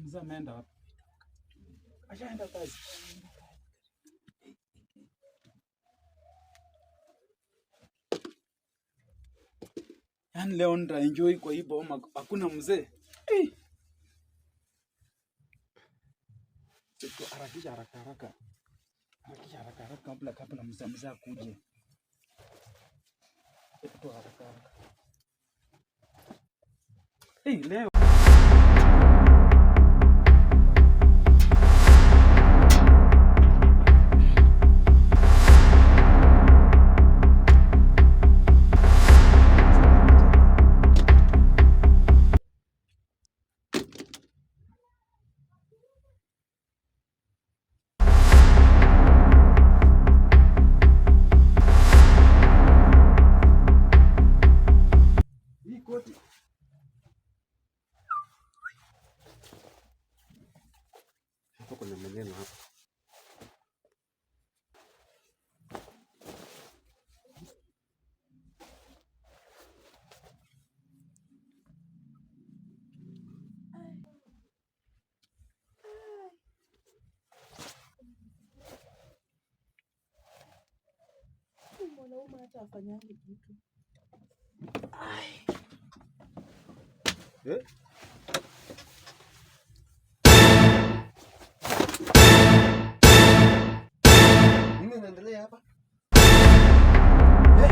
Mzee ameenda wapi? Ashaenda kazi. Yaani leo nita enjoy kwa hii boma, hakuna mzee. Eh. Harakisha haraka haraka. Harakisha haraka haraka kabla mzee akuje. Tu haraka haraka. Hey, leo Hii koti hapo kuna maneno hapa. Mwanaume hata afanyangi kitu. Eh? Nini inaendelea hapa? Eh?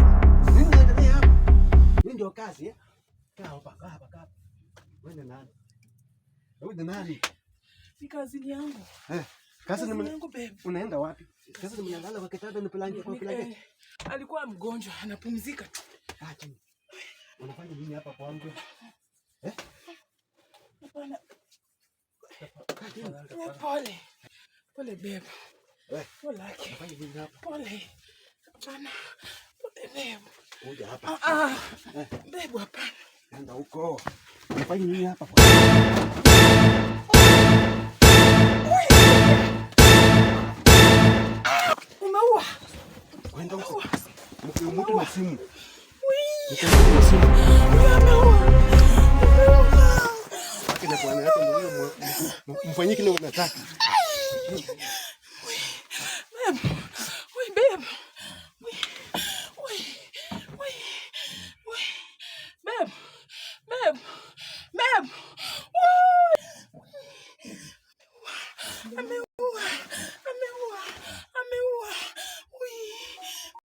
Nini inaendelea hapa? Hii ndio kazi eh? Kaa hapa, kaa hapa, kaa hapa. Wewe ni nani? Wewe ni nani? Ni kazini yangu. Eh, kazi ni Kazini yangu babe. unaenda wapi? Kazi ni mnalala kwa kitanda ni planje kwa planje. Alikuwa mgonjwa, anapumzika tu. Kaa chini. Unafanya nini hapa kwangu? Eh? Hapana. Kaa chini. Pole. Pole babe. Wewe. Pole yake. Unafanya nini hapa? Pole. Hapana. Pole babe. Kuja hapa. Ah, ah. Babe hapana. Enda huko. Unafanya nini hapa? Umeua. Kwenda huko. Mke mtu na simu. Mke mtu na simu. Huyu ameua. Umeua. Wake na bwana yako ndio mfanyie kile unataka.